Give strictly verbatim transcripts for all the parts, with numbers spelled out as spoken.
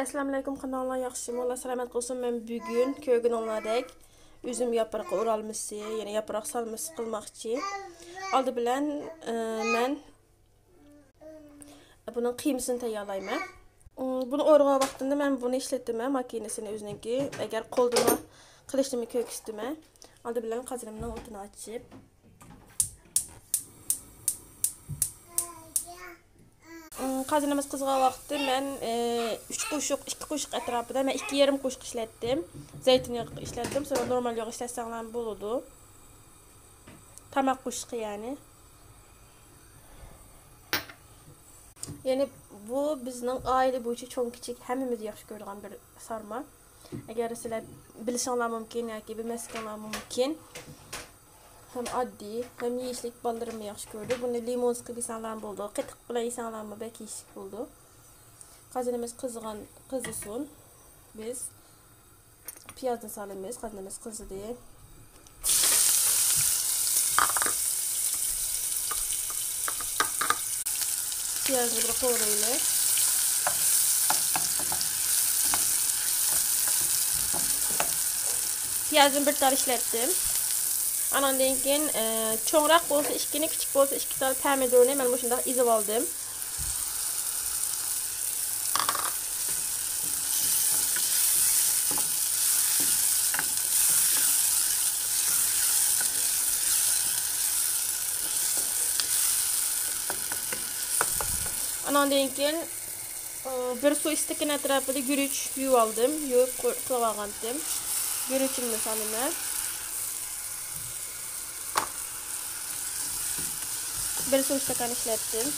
ئەسسالامۇئەلەيكۇم، قانداقلار، ياخشىمۇ؟ ئاللا سالامەت قىلسۇن. مەن بۈگۈن كۆرگىنىڭلاردەك ئۈزۈم ياپرىقى ئورالمىسى، يەنى ياپراق سالمىسى قىلماقچى. ئالدى بىلەن، ئە، مەن بۇنىڭ قىيمىسىنى تەييارلايمەن. ئۇم، بۇنى ئورىغان ۋاقتىمدا مەن بۇنى ئىشلىتىمەن، ماكىنىسىنى ئۆزىنىڭكى. ئەگەر قولدىمۇ قىلىشنىمۇ كۆرسىتىمەن. ئالدى بىلەن قازىنىمنىڭ ئوتىنى ئاچىپ، ئىم، قازىنىمىز قىزغان ۋاقتى مەن، ئى، ئۈچ قوشۇق، ئىككى قوشۇق ئەتراپىدا، مەن ئىككى يېرىم قوشۇق ئىشلەتتىم. زەيتۇن ياغ ئىشلەتتىم، سوراق نورمال ياغ ئىشلەتسەڭلارمۇ بولىدۇ. تاماق قوشۇقى يەنى. يەنى بۇ بىزنىڭ ئائىلە بويىچە چوڭ كىچىك ھەممىمىز ياخشى كۆرىدىغان بىر سارما. ئەگەر سىلەر بىلىشىڭلار مۇمكىن ياكى بىلمەسلىكىڭلار مۇمكىن. ھەم ئاددىي، ھەم يېيىشلىك، بالىلىرىممۇ ياخشى كۆرىدۇ. بۇنى لىمونسكىي يېسەڭلارمۇ بولىدۇ. قېتىق بىلەن يېسەڭلارمۇ بەك يېيىشلىك بولىدۇ. قازىنىمىز قىزغان، قىزىسۇن. بىز پىيازنى سالىمىز. قازىنىمىز قىزىدى. پىيازنى بىر قورۇيلى. پىيازنى بىر تال ئىشلەتتىم. ئاناندىن كېيىن، ئە، چوڭراق بولسا ئىككىنى، كىچىك بولسا ئىككى تال پەمىدۇرنى مەن مۇشۇنداق ئېزىپ ئالدىم. ئاناندىن كېيىن، ئۇ، بىر سۇ ئىستىكىنى ئەتراپىدا گۈرۈچ يۇيۇۋالدىم. يۇيۇپ قۇ-، قىلىۋالغانتىم. گۈرۈچۈمنى سالىمەن. بىر سۇ ئىستاكان ئىشلەتتىم.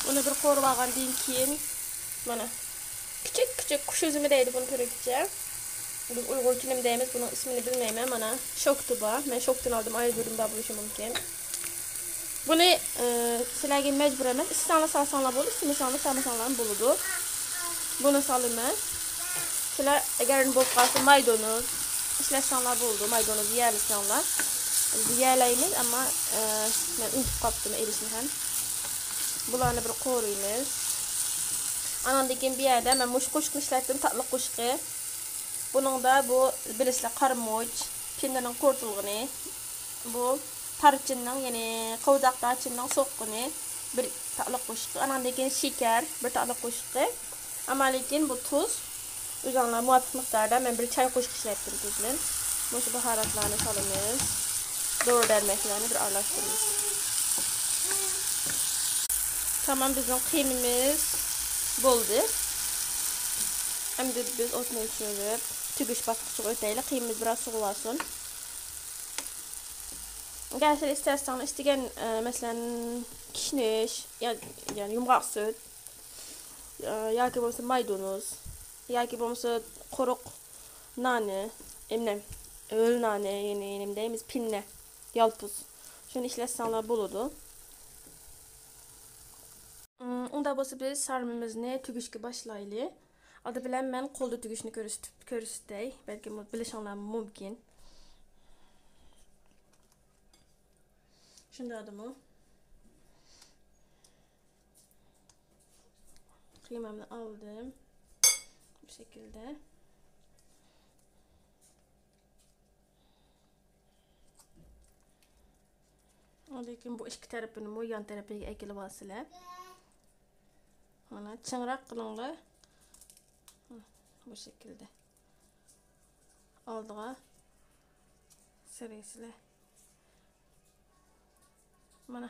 ئۇنى بىر قورۇۋالغاندىن كېيىن، مانا، كىچىك كىچىك قۇش ئۈزۈمى دەيدۇ بۇنى تۈركچە. بىز ئۇيغۇرچە نېمە دەيمىز، بۇنىڭ ئىسمىنى بىلمەيمەن. مانا، شوكتى بار. مەن شوكتىنى ئالدىم، ئايرى بىرىم بار بولۇشى مۇمكىن. بۇنى، ئى، سىلەرگە مەجبۇر ئەمەس. ئىستىسەڭلار سالساڭلار بولىدۇ، ئىستىمىسەڭلار سالمىساڭلارمۇ بولىدۇ. بۇنى سالىمەن. سىلەر ئەگەر بولۇپ قالسا مايدونۇز ئىشلەتسەڭلار بولىدۇ. مايدونۇز يېيەلىسەڭلار. بىز يېيەلەيمىز، ئەمما، ئى، مەن ئۇنتۇپ قاپتىمەن ئېلىشنى ھەم. بۇلارنى بىر قورۇيمىز. ئاناندىن كېيىن بۇ يەردە مەن مۇشۇ قوشۇقنى ئىشلەتتىم، تاتلىق قوشۇقى. بۇنىڭدا بۇ، بىلىسىلەر، قارىمۇچ، پىننىنىڭ قۇرۇتۇلغىنى، بۇ تارچىننىڭ، يەنى قوۋزاق تارچىننىڭ سوققىنى، بىر تاتلىق قوشۇقى. ئاناندىن كېيىن شېكەر، بىر تاتلىق قوشۇقى. ئەمما لېكىن بۇ تۇز، ئۆزۈڭلار مۇۋاپىق مىقداردا، مەن بىر چاي قوشۇق ئىشلەتتىم تۇزنى. مۇشۇ باھاراتلارنى سالىمىز. دورا دەرمەكلەرنى بىر ئارىلاشتۇرىمىز. تامام، بىزنىڭ قىيمىمىز بولدى. ئەمدى بىز ئوتنى ئۆچۈرۈپ، تۈگۈش باسقۇچىغا ئۆتەيلى. قىيمىمىز بىراز سوغۇۋالسۇن. ئەگەر سىلەر ئىستەسەڭلار، ئىستىگەن، ئە، مەسىلەن، كىشنىش، يا-، يەنى يۇمغاق سۈت، ئە، ياكى بولمىسا مايدونۇز، ياكى بولمىسا قۇرۇق نانى، ئەمنى ھۆل نانى، يەنى نېمە دەيمىز، پىننە، يالپۇز. شۇنى ئىشلەتسەڭلار بولىدۇ. ئۇم، ئۇنداق بولسا بىز سارمىمىزنى تۈگۈشكە باشلايلى. ئالدى بىلەن مەن قولدا تۈگۈشنى كۆرسىتىپ، كۆرسىتەي. بەلكىم بىلىشىڭلار مۇمكىن. شۇنداقدىمۇ؟ قىيمامنى ئالدىم. بۇ شەكىلدە. ئاندىن كېيىن بۇ ئىككى تەرىپىنىمۇ يان تەرىپىگە ئەكېلىۋالسىلەر. مانا، چىڭراق قىلىڭلار. بۇ شەكىلدە. ئالدىغا سىرىسىلەر. مانا،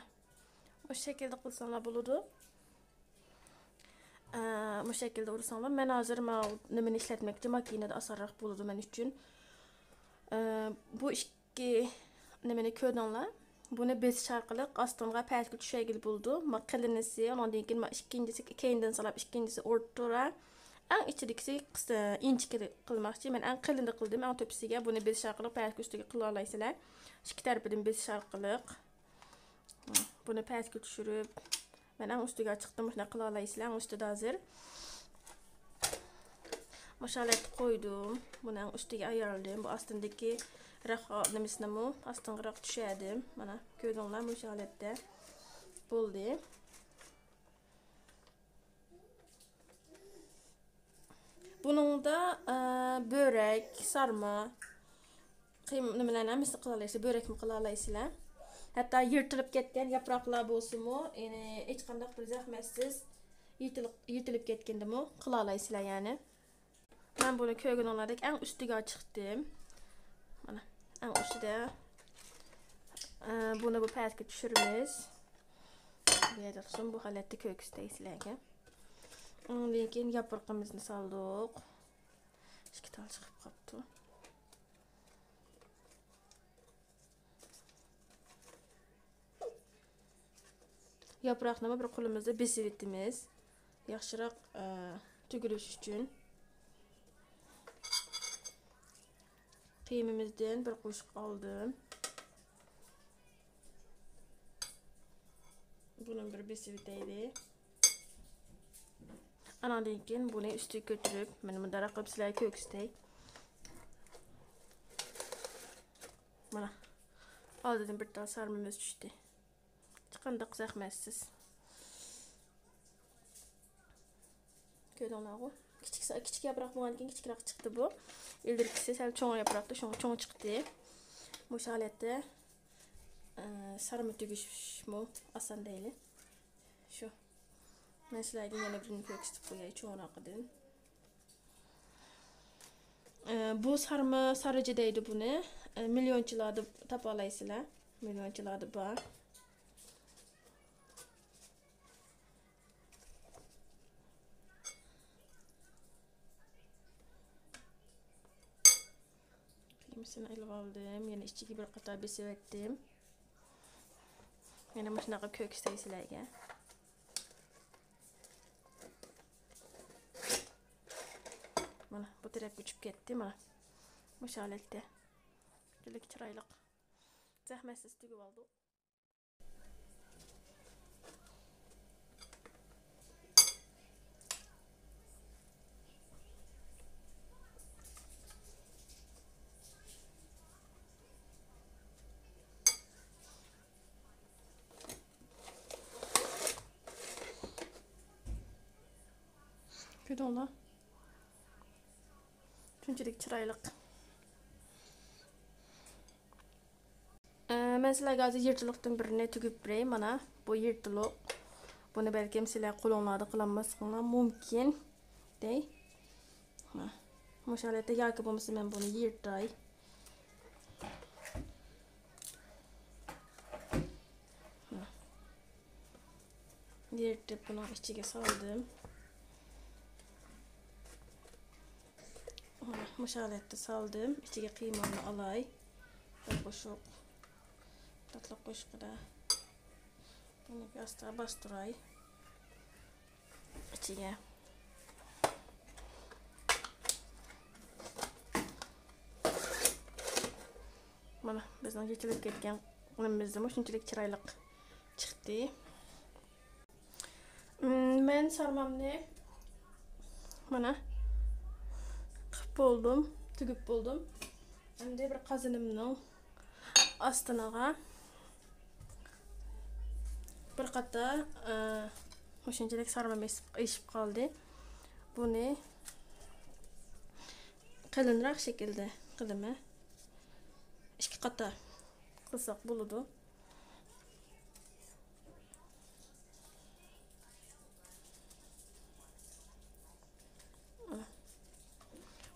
مۇشۇ شەكىلدە قىلساڭلار بولىدۇ. ئە، مۇشۇ شەكىلدە ئۇرساڭلار. مەن ھازىر ماۋۇ نېمىنى ئىشلەتمەكچى، ماكىنىدا ئاسانراق بولىدۇ مەن ئۈچۈن. ئە، بۇ ئىككى نېمىنى كۆردۈڭلار؟ بۇنى بېسىش ئارقىلىق ئاستىڭغا پەسكە چۈشۈرگىلى بولىدۇ. ما قېلىنىسى، ئۇنىڭدىن كېيىن ما ئىككىنچىسى كەينىدىن سالاپ، ئىككىنچىسى ئورتىرا. ئەڭ ئىچىدىكىسى قىس-، ئىنچىكە قىلماقچى. مەن ئەڭ قېلىنىنى قىلدىم، ئەڭ تۆپىسىگە. بۇنى بېسىش ئارقىلىق پەسكە ئۈستىگە قىلالايسىلەر. ئىككى تەرىپىدىن بېسىش ئارقىلىق. بۇنى پەسكە چۈشۈرۈپ، مەن ئەڭ ئۈستىگە چىقتىم، مۇشۇنداق قىلالايسىلەر، ئەڭ ئۈستىدە ھازىر. مۇشۇ ھالەتتە قويدۇم. بۇنى ئەڭ ئۈستىگە ئايرىلدىم. بۇ ئاستىندىكى راق نېمىسىنىمۇ ئاستىنقىراق چۈشۈردۈم. مانا، كۆردۈڭلار، مۇشۇ ھالەتتە بولدى. بۇنىڭدا، ئە، بۆرەك، سارما، قىيما، نېمىلەرنى ھەممىسىنى قىلالايسىلەر، بۆرەكمۇ قىلالايسىلەر. ھەتتا يىرتىلىپ كەتكەن ياپراقلار بولسىمۇ، يەنى ھېچقانداق بىر زەخمەتسىز يىرتىلىپ، يىرتىلىپ كەتكەندىمۇ قىلالايسىلەر يەنى. مەن بۇنى كۆرگىنىڭلاردەك ئەڭ ئۈستىگە چىقتىم. مانا، ئەڭ ئۈستىدە. ئە، بۇنى بۇ پەتكە چۈشۈرىمىز. بۇ يەردە تۇرسۇن، بۇ ھالەتتە كۆرسىتەي سىلەرگە. ئۇنىڭدىن كېيىن ياپرىقىمىزنى سالدۇق. ئىككى تال چىقىپ قاپتۇ. ياپراقنىمۇ بىر قولىمىزدا بېسىۋېتىمىز. ياخشىراق، ئە، تۈگۈلۈش ئۈچۈن. قىيمىمىزدىن بىر قوشۇق ئالدىم. بۇنى بىر بېسىۋېتەيلى. ئاناندىن كېيىن بۇنى ئۈستىگە كۆتۈرۈپ، مانا مۇنداقراق قىلىپ سىلەرگە كۆرسىتەي. مانا، ئالدىدىن بىر تال سارمىمىز چۈشتى. ھېچقانداق زەخمەتسىز. كۆردۈڭلارغۇ؟ كىچىك، كىچىك ياپراق بولغاندىكىن كىچىكراق چىقتى بۇ. ئىلگىرىكىسى سەل چوڭ ياپراقتى، شۇڭا چوڭ چىقتى. مۇشۇ ھالەتتە، ئە، سارما تۈگۈشمۇ ئاسان دەيلى. شۇ. مەن سىلەرگە يەنە بىرىنى كۆرسىتىپ قوياي، چوڭراقىدىن. ئە، بۇ سارما سارىجى دەيدۇ بۇنى. ئە، مىليونچىلاردا تاپالايسىلەر. مىليونچىلاردا بار. قىيمىسىنى ئېلىپ ئالدىم. يەنە ئىچىگە بىر قاتار بېسىۋەتتىم. يەنە مۇشۇنداق كۆرسىتەي سىلەرگە. مانا، بۇ تەرەپكە ئۇچۇپ كەتتى، مانا. مۇشۇ ھالەتتە. شۇنچىلىك چىرايلىق. زەخمەتسىز تۈگۈپ ئالدۇق. كۆردۈڭلار؟ شۇنچىلىك چىرايلىق. ئە، مەن سىلەرگە ھازىر يىرتىلىقتىن بىرنى تۈگۈپ بېرەي. مانا، بۇ يىرتىلىق. بۇنى بەلكىم سىلەر قولۇڭلاردا قىلالماسلىقىڭلار مۇمكىن. دەي. مانا، مۇشۇ ھالەتتە ياكى بولمىسا مەن بۇنى يىرتاي. يىرتىپ بۇنىڭ ئىچىگە سالدىم. مۇشۇ ھالەتتە سالدىم. ئىچىگە قىيمامنى ئالاي. بىر قوشۇق تاتلىق قوشۇقىدا. بۇنى ئاستا باستۇراي. ئىچىگە. مانا، بىزنىڭ يېتىلىپ كەتكەن نېمىمىزدىمۇ شۇنچىلىك چىرايلىق چىقتى. مم، مەن سارمامنى، مانا، قىپ بولدۇم، تۈگۈپ بولدۇم. ئەمدى بىر قازىنىمنىڭ ئاستىنىغا بىر قاتار، ئە، مۇشۇنچىلىك سارمام ئېسىپ، ئېشىپ قالدى. بۇنى قېلىنراق شەكىلدە قىلىمەن. ئىككى قاتار قىلساق بولىدۇ.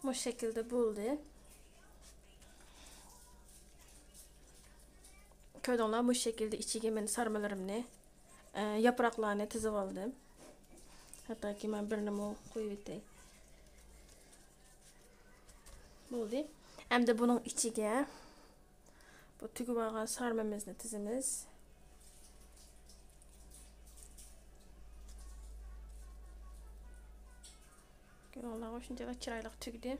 مۇشۇ شەكىلدە بولدى. كۆردۈڭلار، مۇشۇ شەكىلدە ئىچىگە مەن سارمىلىرىمنى، ئە، ياپراقلارنى تىزىۋالدىم. ھەتتاكى مەن بىرنىمۇ قويۇۋېتەي. بولدى. ئەمدى بۇنىڭ ئىچىگە بۇ تۈگۈپ ئالغان سارمىمىزنى تىزىمىز. كۆرۈڭلارغۇ، شۇنچىلىك چىرايلىق تۈگدى.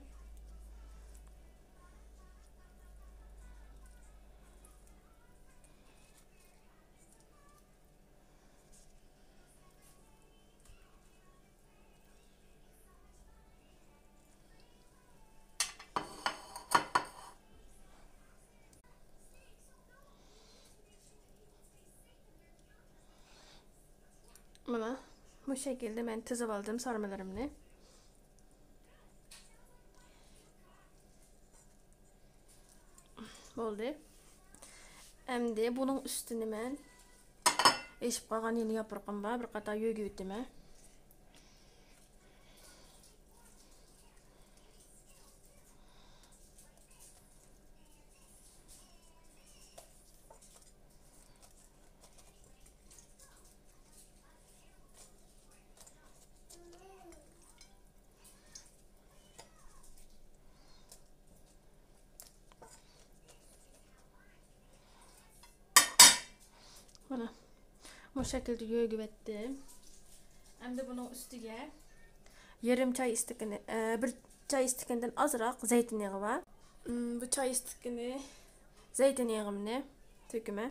مانا، مۇشۇ شەكىلدە مەن تىزىۋالدىم سارمىلىرىمنى. بولدى. ئەمدى بۇنىڭ ئۈستىنى مەن ئېشىپ قالغان يەنە ياپرىقىم بار، بىر قاتار يۆگىۋېتىمەن. مانا، مۇشۇ شەكىلدە يۆگىۋەتتىم. ئەمدى بۇنىڭ ئۈستىگە يېرىم چاي ئىستىكىنى، ئە، بىر چاي ئىستىكىنىدىن ئازراق زەيتۇن يېغى بار. ئىم، بۇ چاي ئىستىكىنى زەيتۇن يېغىمنى تۆكىمەن.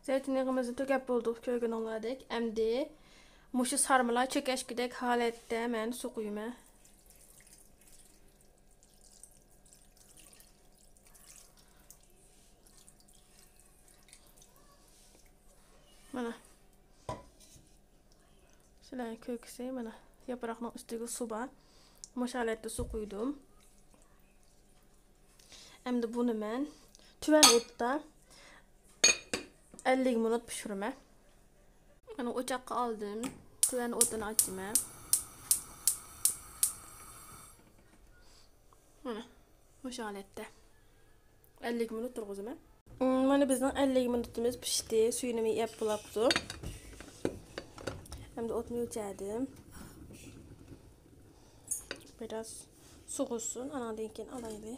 زەيتۇن يېغىمىزنى تۆكۈپ بولدۇق، كۆرگىنىڭلاردەك. ئەمدى مۇشۇ سارمىلار چۆكەشكۈدەك ھالەتتە مەن سۇ قۇيىمەن. مانا. سىلەرگە كۆرسىتەي، مانا، ياپراقنىڭ ئۈستىگە سۇ بار. مۇشۇ ھالەتتە سۇ قۇيدۇم. ئەمدى بۇنى مەن تۆۋەن ئوتتا ئەللىك مىنۇت پىشۇرىمەن. مانا، ئوچاققا ئالدىم. تۆۋەن ئوتىنى ئاچىمەن. مانا، مۇشۇ ھالەتتە. ئەللىك مىنۇت تۇرغۇزىمەن. مم، مانا بىزنىڭ ئەللىك مىنۇتىمىز پىشتى. سۈيىنىمۇ يەپ بولاپتۇ. ئەمدى ئوتنى ئۆچۈردۈم. بىراز سوغۇسۇن، ئاناندىن كېيىن ئالايلى.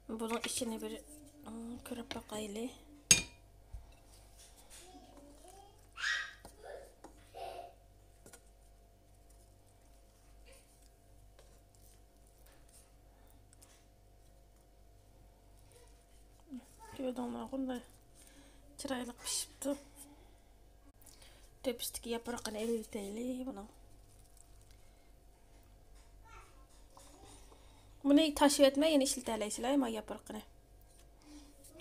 بۇنىڭ ئىچىنى بىر، مم، كۆرۈپ باقايلى. كۆردۈڭلارغۇ، بۇنداق چىرايلىق پىشىپتۇ. تۆپىسىدىكى ياپرىقىنى ئېلىۋېتەيلى بۇنىڭ. بۇنى تاشلىۋەتمەي يەنە ئىشلىتەلەيسىلەر، ما ياپرىقىنى.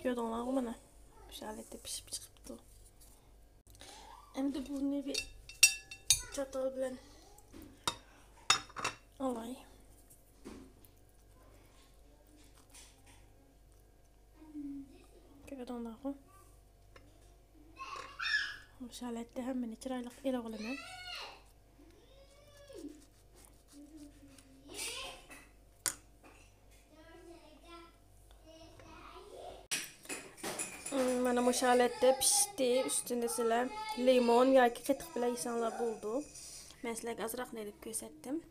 كۆردۈڭلارغۇ، مانا. مۇشۇ ھالەتتە پىشىپ چىقىپتۇ. ئەمدى بۇنى بىر چاتال بىلەن ئالاي. كۆردۈڭلارغۇ؟ مۇشۇ ھالەتتە ھەممىنى چىرايلىق ئېلىۋالىمەن. مانا مۇشۇ ھالەتتە پىشتى. ئۈستىنى سىلەر لىمون ياكى قېتىق بىلەن يېسەڭلار بولىدۇ. مەن سىلەرگە ئازراقلا ئېلىپ كۆرسەتتىم.